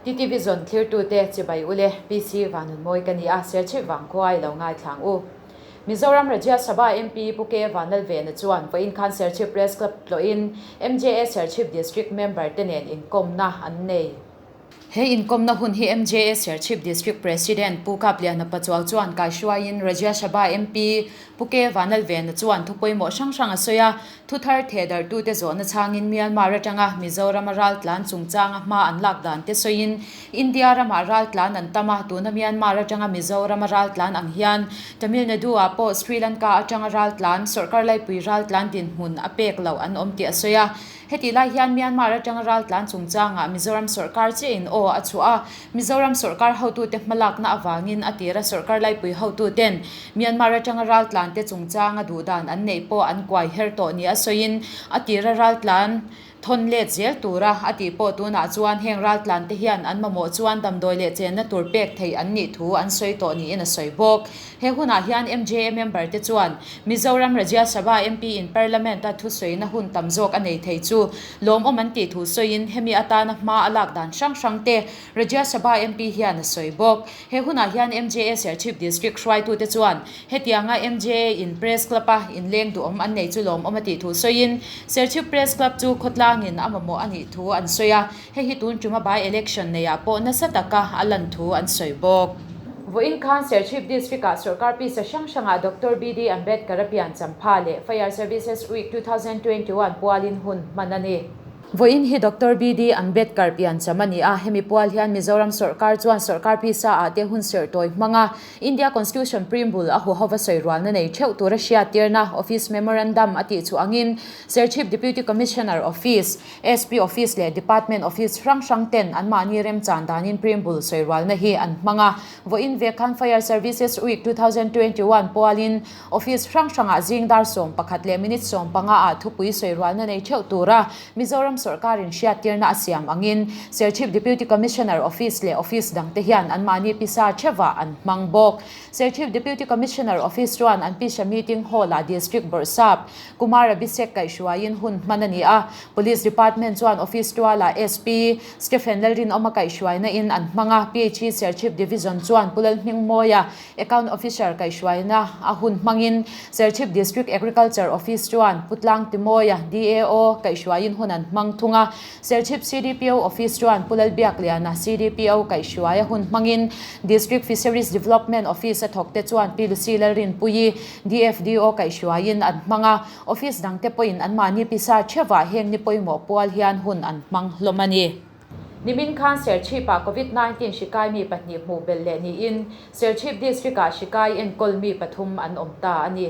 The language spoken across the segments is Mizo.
TTV zawn thlirtute chibai ule PC Vanunmawi ka ni a, Serchhip vangkhua i lo ngaithlang u. Mizoram Rajya Sabha MP Pu K Vanlalvena chuan vawiin khan Serchhip Press Club tlawhin MJA Serchhip District member te nen inkawmna an nei. He inkawmna hun hi MJA Serchhip District President Pu Kapliana Pachuau chuan kaihruaiin Rajya Sabha MP Pu K Vanlalvena chuan thu pawimawh hrang hrang a sawi a, thu thar thehdarhtute zawhna chhangin Myanmar atanga Mizorama raltlan chungchanga hma an lak dan te sawiin India ramah raltlan an tam a, tuna Myanmar atanga Mizorama raltlan ang hian Tamil Nadu ah pawh Sri Lanka atanga raltlan sawrkar laipui raltlan dinhmun a pek loh an awm tih a sawi a. Hetih lai hian Myanmar atanga raltlan chungchangah Mizoram sawrkar chiahin aw a chhuah a, Mizoram sawrkar hotute hmalakna avangin a tira sawrkar laipui hotuten Myanmar atanga raltlante chungchanga duhdan an neih pawh an kuai her tawh nia sawiin a tira raltlan thawn let zel tura a tih pawh tunah chuan heng raltlante hian an mamawh chuan damdawi leh chenna tur pek theih an nih thu an sawi tawh niin a sawi bawk. He hunah hian MJA member te chuan Mizoram Rajya Sabha MP in Parliament a thusawina hun tam zawk a nei thei chu lawmawm an tih thu sawiin hemi atana hma a lak dan hrang hrang te Rajya Sabha MP hian a sawi bawk. He hunah hian MJA Serchhip District hruaitute chuan hetianga MJA in Press Club a inleng duhawm an nei chu lawmawm a tih thu sawiin Serchhip Press Club chu khawtlangin a mamawh a nih thu an sawi a. Hei hi tun tuma by election neiah pawh nasa taka a lan thu an sawi bawk. Vawiin khan Serchhip District-ah sawrkar pisa hrang hrangah Doctor BD Ambedkar a pian champha leh Fire Services Week 2021 pualin hun hman a ni. Vawiin hi Doctor BD Ambedkar pian cham a ni a, hemi pual hian Mizoram sawrkar chuan sawrkar pisa ah te hun serh tawi hmang a, India Constitution Preamble a huhova sawi rualna nei theuh tura hriattirna Office Memorandum a tih chu angin Serchhip Deputy Commissioner Office, SP Office leh Department Office hrang hrang ten anmahni remchan danin Preamble sawi rualna hi an hmang a. Vawiin vek khan Fire Services Week 2021 pualin Office hrang hrangah zing dar 11 leh minute 15 ah thupui sawi rualna nei theuh tura Mizoram sawrkarin hriattirna a siam angin Serchhip Deputy Commissioner Office leh Office dangte hian anmahni pisa theuhah an hmang bawk. Serchhip Deputy Commissioner Office chuan an pisa meeting hall-ah District Bawrhsap Kumar Abhishek kaihhruaiin hun hman a ni a, Police Department chuan Office tualah SP Stephen Lalrinawma kaihhruaina in an hmang a, PHE Serchhip Division chuan Pu Lalhmingmawia Account Officer kaihhruaina a hun hmangin Serchhip District Agriculture Office chuan Pu Tlangtimawia DAO kaihhruaiin hun an hmang thung a, Serchhip CDPO Office chuan Pu Lalbiakliana CDPO kaihhruaia hun hmangin District Fisheries Development Office a thawkte chuan Pi Lucy Lalrinpuii DFDO kaihhruaiin an hmang a, office dangte pawhin anmahni pisa theuhah heng ni pawimawh pual hian hun an hmang hlawm a ni. Nimin khan Serchhip-ah Covid 19 hrikai mi pahnih hmuh belh leh niin Serchhip District-ah hrikai enkawl mi pathum an awm ta a ni.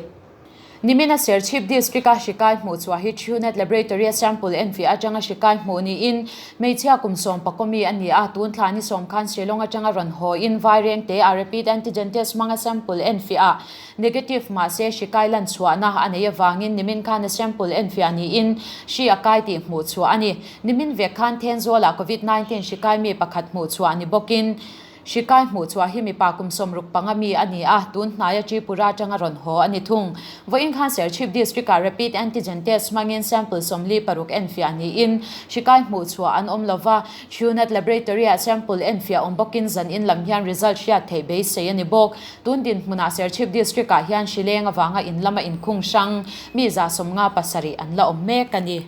Nimina Serchhip District-a hrikai hmuh chhuah hi Truenat Laboratory-a sample enfiah atanga hrikai hmuh niin hmeichhia kum sawm pakua mi a ni a, tun thla ni sawm khan Shillong atanga rawn haw in Vairengte a rapid antigen test hmanga sample enfiah Negative mahse hri kai lan chhuahna a nei avangin nimin khan a sample enfiah niin hri a kai tih hmuh chhuah a ni. Nimin vek khan Thenzawl-ah Covid 19 hri kai mi pakhat hmuh chhuah ni bawkin hri kai hmuh chhuah hi mipa kum 65 mi a ni a, tun hnaia Tripura atanga rawn haw a ni thung. Vawiin khan Serchhip District-ah Rapid Antigen Test hmangin sample 46 enfiah niin hri kai hmuh chhuah an awm lova, Truenat Laboratory-ah sample enfiah awm bawkin zan in lam hian result hriat theih beisei a ni bawk. Tun dinhmunah Serchhip District-ah hian hrileng avanga in lama inkhung hrang mi 57 an la awm mek a ni.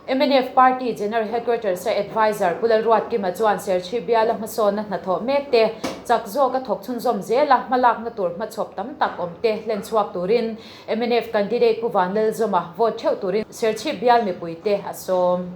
Mnf Party General Headquarters-a Adviser Pu Lalruatkima chuan Serchhip biala hmasawnna hnathawh mek te chak zawka thawk chhunzawm zela hmalakna tur hmachhawp tam tak awm te hlen chhuak turin mnf Candidate Pu Vanlalzawma vote theuh turin Serchhip bial mipuite a sawm.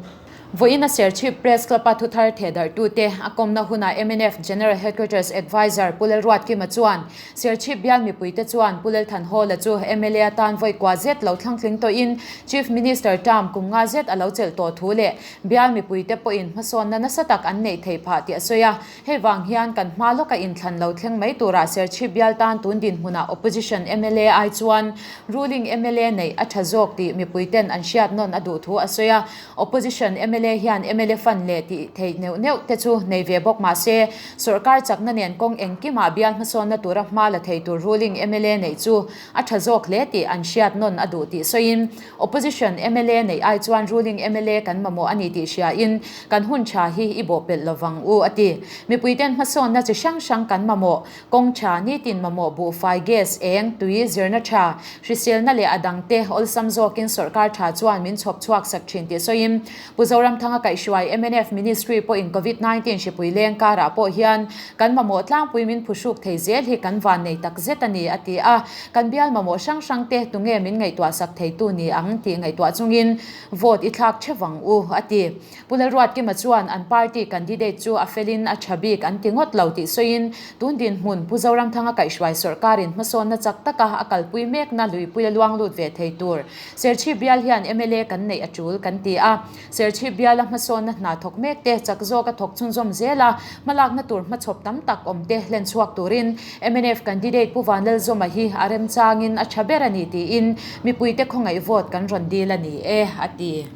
Vawiin a Serchhip Press Club-a thuthar thehdarhtute a kawmna hunah mnf General Headquarters Adviser Pu Lalruatkima chuan Serchhip bial mipuite chuan Pu Lalthanhawla chu mla atan vawi kua zet lo thlangtling tawhin Chief Minister term kum nga zet a lo chelh tawh thu leh bial mipuite pawhin hmasawnna nasa tak an neih theih phah tih a sawi a. Hei vang hian kan hma lawka inthlan lo thleng mai turah Serchhip bial tan tun dinhmunah Opposition mla ai chuan ruling mla neih a tha zawk tih mipuiten an hriat nawn a duh thu a sawi a. Opposition mla mla hian mla fund leh tih theih neuh neuh te chu nei ve bawk mah se, sawrkar chakna nen kawng engkimah bial hmasawnna tura hma la thei tur ruling mla neih chu a tha zawk hle tih an hriat nawn a duh tih sawiin, Opposition mla neih ai chuan ruling mla kan mamawh a ni tih hriain kan hun tha hi i bawhpelh lovang u a ti. Mipuiten hmasawnna chi hrang hrang kan mamawh, kawng tha, nitin mamawh buhfai, gas, eng, tui, zirna tha, hriselna leh a dangte awlsam zawkin sawrkar tha chuan min chhawp chhuak sak thin tih sawiin Pu Zoramthanga kaihhruai mnf Ministry pawhin Covid 19 hripui leng karah pawh hian kan mamawh tlangpui min phuhruk thei zel hi kan van nei tak zet a ni a ti a. Kan bial mamawh hrang hrang te tunge min ngaihtuah sak theitu ni ang tih ngaihtuah chungin vote i thlak theuh ang u a ti. Pu Lalruatkima chuan an party candidate chu a felin a tha bik an ti ngawt lo tih sawiin tun dinhmun Pu Zoramthanga kaihhruai sawrkarin hmasawnna chak taka a kalpui mekna luipui a luang lut ve thei tur Serchhip bial hian mla kan neih a tul kan ti a, Serchhip biala hmasawnna hna thawk mek te chak zawk a thawk chhunzawm zel a, hmalakna tur hmachhawp tam tak awm te hlen chhuak turin mnf candidate Pu Vanlalzawma hi a remchangin a tha ber a ni tiin mipuite khawngaih vote kan rawn dil a ni e, a ti.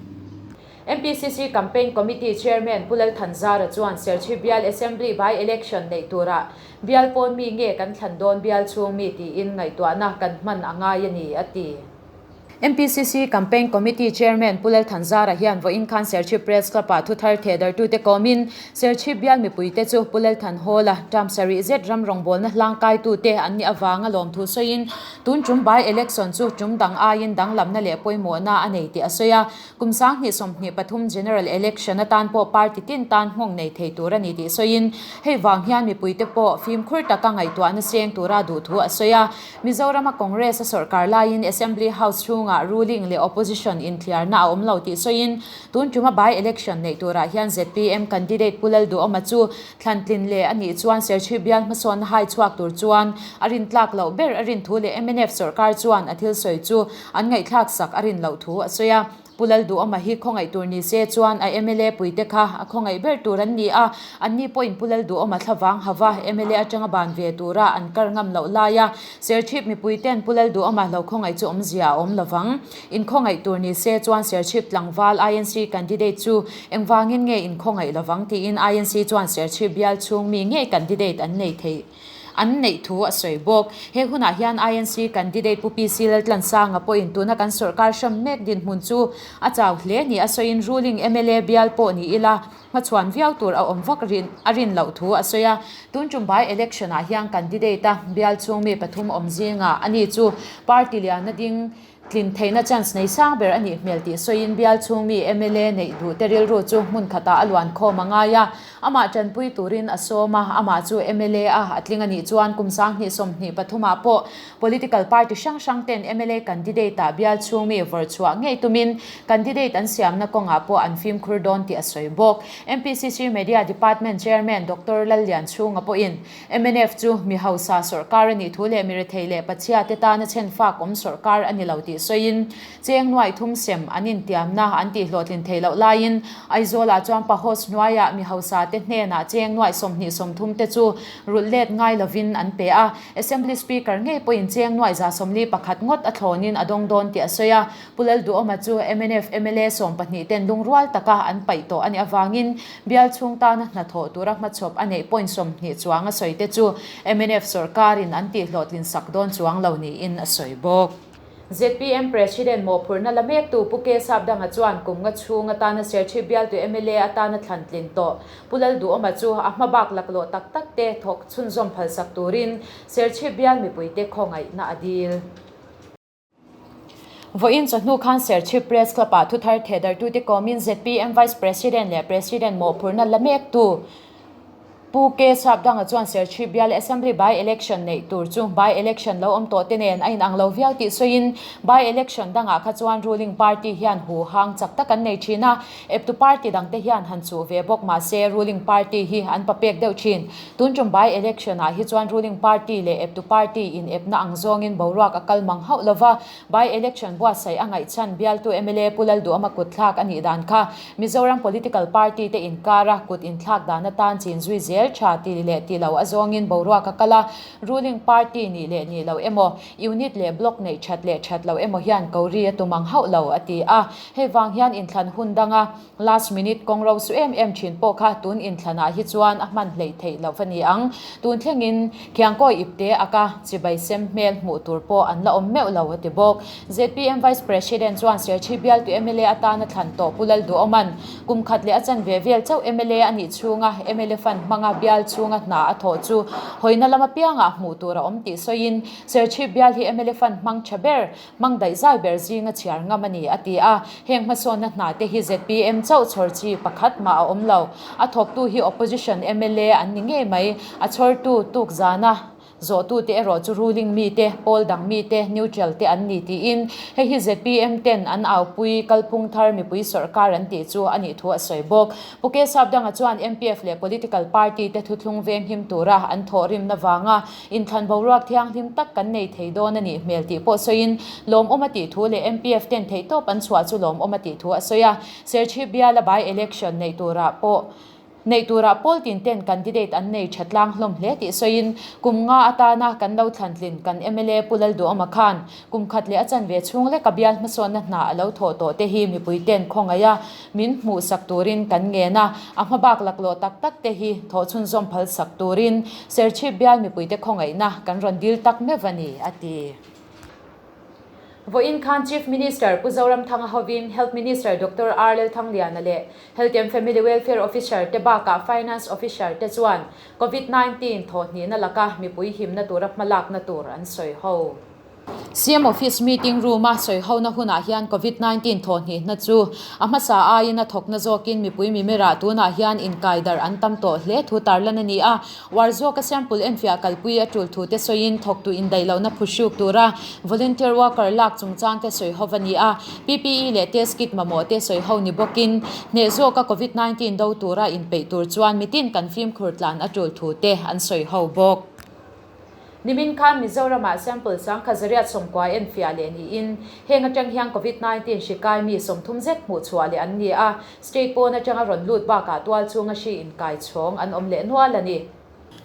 MPCC Campaign Committee Chairman Pu Lalthanzara chuan Serchhip bial Assembly by-election neih turah bial pawn mi nge kan thlan dawn bial chhung mi tiin ngaihtuahna kan hman a ngai a ni, a ti. MPCC Campaign Committee Chairman Pu Lalthanzara hian vawiin khan Serchhip Press Club-ah thuthar thehdartute kawmin Serchhip bial mipuite chu Pu Lalthan Hall-a term sarih zet ram rawngbawlna hlangkaitute an nih avanga lawmthu sawiin tun tum by-election chu tum dang aiin danglamna leh pawimawhna a nei tih a sawi a. Kum 2023 General Election atan pawh party tin tan nghawng nei thei tur a ni tih sawiin hei vang hian mipuite pawh fimkhur taka ngaihtuahna seng tura duhthu a sawi a. Mizorama Congress a sawrkar laiin Assembly House chhungah ruling leh opposition inthliarna a awm lo tih sawiin tun tuma by-election neih turah hian zpm candidate Pu Lalduhawma chu thlantlin leh a nih chuan Serchhip bial hmasawnna hai chhuak tur chuan a rintlak loh ber a rin thu leh mnf sawrkar chuan a thil sawi chu an ngaihthlak sak a rin loh thu a sawi a. Pu Lalduhawma hi khawngaih tur ni se chuan a mla puite kha a khawngaih ber tur an ni a, anni pawhin Pu Lalduhawma thlavang hava mla atanga ban ve tura an kar ngam loh laia Serchhip mipuiten Pu Lalduhawma lo khawngaih chu awmzia a awm lovang. Inkhawngaih tur ni se chuan Serchhip tlangval INC candidate chu engvangin nge inkhawngaih lovang tiin INC chuan Serchhip bial chhung mi ngei candidate an nei theih an neih thu a sawi bawk. He hunah hian INC candidate Pu PC Laltlansanga pawhin tuna kan sawrkar hram mek dinhmun chu a chau hle ni a sawiin ruling mla bial pawh ni ila hmachhuan viau tur a awm vak rin a rin loh thu a sawi a. Tun tum by election ah hian candidate a bial chhung mi pathum awm zingah ani chu party liana ding Tlin theihna chance nei sang ber a nih hmel tih sawiin bial chhung mi mla neih duh te rilru chu hmun khatah a luan khawm a ngai a, amah tanpui turin a sawm a, amah chu mla a a tling a nih chuan kum 2023 ah pawh political party hrang hrang ten mla candidate ah bial chhung mi vawrh chhuah ngei tumin candidate an siamna kawngah pawh an fimkhur dawn tih a sawi bawk. MPCC Media Department Chairman Doctor Lallianchhunga pawhin Mnf chu mi hausa sawrkar a nih thu leh mi rethei leh pachhia te tana chhen fak awm sawrkar a ni lo tih sawiin cheng nuaih thum sem an intiamna an tih hlawhtlin theih loh laiin Aizawlah chuan Pahos hnuaiah mi hausa te hnenah cheng nuaih 20 30 te chu rulh let ngai lovin an pe a. Assembly Speaker ngei pawhin cheng nuaih 141 ngawt a thlawnin a dawng dawn tih a sawi a. Pu Lalduhawma chu mnf mla 12 ten lungrual taka an paih tawh a nih avangin bial chhung tana hnathawh tura hmachhawp a neih point 20 chuang a sawi te chu mnf sawrkarin an tihhlawhtlin sak dawn chuang lo niin a sawi bawk. Zpm President mawhphurhna la mektu Pu K Sapdanga chuan kum nga chhung atana Serchhip bialtu mla atana thlan tlin tawh Pu Lalduhawma chu a hmabak laklawh tak tak te thawk chhunzawm phalsak turin Serchhip bial mipuite khawngaihna a dil. Vawiin chawhnu khan Serchhip Press Club-ah thuthar thehdarhtute kawmin zpm Vice President leh President mawhphurhna la mektu Pu K Sapdanga chuan Serchhip bial Assembly by-election neih tur chu by-election lo awm tawh te nen a inang lo viau tih sawiin by-election dangah kha chuan ruling party hian hu hang chak tak an nei thin a, eptu party dangte hian han chuh ve bawk mah se ruling party hi an papek deuh thin. Tun tum by election ah hi chuan ruling party leh eptu party in epna ang zawngin boruak a kal mang hauh lova, by election buatsaih a ngaihchhan bialtu mla Pu Lalduhawma kut thlak a nih dan kha Mizoram political party te inkara kut inthlak dan atan chin zui zel. zel tha ti leh ti lo a zawngin boruak a kal a, ruling party nih leh nih loh emaw, unit leh block neih that leh that loh emaw hian ko ri a tum ang hauh lo, a ti a. Hei vang hian inthlan hun danga last minute kawng ro su em em thin pawh kha tun inthlanah hi chuan a hman hleih theih loh a ni ang. Tun thlengin Khiangkawi ipte aka chibai sem hmel hmuh tur pawh an la awm meuh lo, a ti bawk. Zpm Vice President chuan Serchhip bialtu mla atana thlan tawh Pu Lalduhawma'n kum khat leh a chanve vel chauh mla a nih chhunga mla fund hmanga bial chhunga hna a thawh chu hawina lam apiangah hmuh tur a awm tih sawiin Serchhip bial hi mla fund hmang tha ber, hmang daihzai ber zinga chhiar ngam a ni, a ti a. Heng hmasawnna hna te hi zpm chauh chhawr chi pakhat mah a awm lo. A thawktu hi Opposition mla an ni ngei mai. A chhawrtu tukzana Zawhtute erawh chu ruling mite, pawl dang mite, neutral te an ni tiin hei hi zpm ten an aupui kalphung thar mipui sawrkar an tih chu a nih thu a sawi bawk. Pu Kesap Danga chuan MPF leh political party te thuthlung venghim tura an thawhrimna vanga inthlan boruak thianghlim tak kan nei thei dawn a nih hmel tih pawh sawiin lawmawm a tih thu leh MPF ten theihtawp an chhuah chu lawmawm a tih thu a sawi a. Serchhip biala by election neih turah pawh Neih turah pawl tin ten candidate an nei tha tlang hlawm hle tih sawiin, kum nga atana kan lo thlantlin kan mla Pu Lalduhawma khan kum khat leh a chanve chhung leka bial hmasawnna hna a lo thawh tawh te hi mipui ten khawngaih a, min hmuhsak turin kan ngen a, a hmabak laklawh tak tak te hi thawh chhunzawm phalsak turin Serchhip bial mipuite khawngaihna kan rawn dil tak meuh a ni, a ti. Vawiin khan Chief Minister Pu Zoramthanga hovin Health Minister Doctor R Lalthangliana leh Health and Family Welfare Officer te bakah Finance Officer te chuan Covid 19 thawhhnihna laka mipui himna tura hmalakna tur an sawi ho. CM Office meeting room a sawi hona hunah hian Covid 19 thawhhnihna chu a hmasa aiin a thawkna zawkin mipui mimirah tunah hian inkaidarh an tam tawh hle thu tarlan a ni a. Uar zawka sample enfiah kalpui a tul thute sawiin thawktu indaihlohna phuhruk tura volunteer worker lak chungchangte sawi ho a ni a. PPE leh test kit mamawh te sawi ho ni bawkin hneh zawka Covid 19 do tura inpeih tur chuan mitin kan fimkhur tlan a tul thute an sawi ho bawk. Nimin khan Mizoramah sample sangkha 190 enfiah leh niin heng atang hian Covid 19 hri kai mi 30 zet hmuh chhuah leh an ni a. State pawn atanga rawn lut bakah tual chhunga hri inkai chhawng an awm leh nual a ni.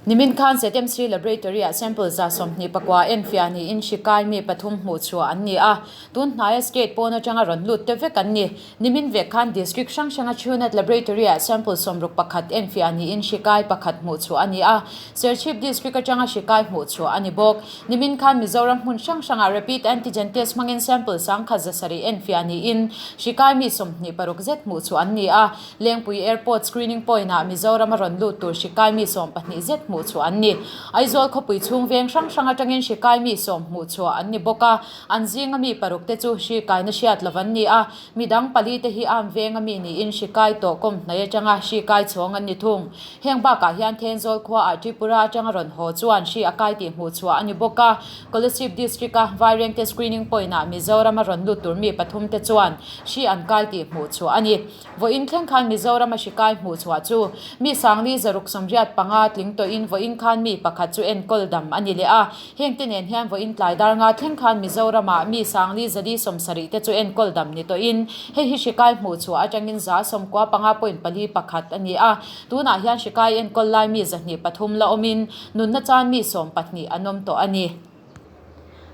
Nimin khan ZMC Laboratory-ah sample 29 enfiah niin hri kai mi pathum hmuh chhuah an ni a. Tun hnaia state pawn atanga rawn lut te vek an ni. Nimin vek khan district hrang hranga Truenat Laboratory-ah sample 61 enfiah niin hri kai pakhat hmuh chhuah a ni a. Serchhip district atanga hri kai hmuh chhuah a ni bawk. Nimin khan Mizoram hmun hrang hrangah rapid antigen test hmangin sample 1106 enfiah niin hri kai mi 26 zet hmuh chhuah an ni a. Lengpui Airport screening point-ah Mizoram a rawn lut tur hri kai mi 20 zet hmuh chhuah an ni. Aizawl khawpui chhung veng hrang hrang atangin hri kai mi 10 hmuh chhuah an ni bawk a. An zinga mi paruk te chu hri kaina hriat lo an ni a. Midang pali te hi am venga mi niin hri kai tawh kawm hnai atanga hri kai chhawng an ni thung. Heng bakah hian Thenzawl khuaah Tripura atanga rawn haw chuan hri a kai tih hmuh chhuah a ni bawk a. Kolasib District-a Vairengte Screening Point-ah Mizorama rawn lut tur mi pathum te chuan hri an kai tih hmuh chhuah a ni. Vawiin thleng khan Mizorama hri kai hmuh chhuah chu mi 4,685 tling tawhin vawiin khan mi pakhat chu enkawl dam a ni leh a. Heng te nen hian vawiin tlai dar nga thleng khan Mizoramah mi 4,470 te chu enkawl dam ni tawhin hei hi hri kai hmuh chhuah atangin 95.41 a ni a. Tunah hian hri kai enkawl lai mi 203 la awmin nunna chan mi 12 an awm tawh a ni.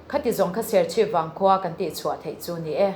Khati zawng kha Serchhip vangkhua kan tihchhuah theih chu ni e.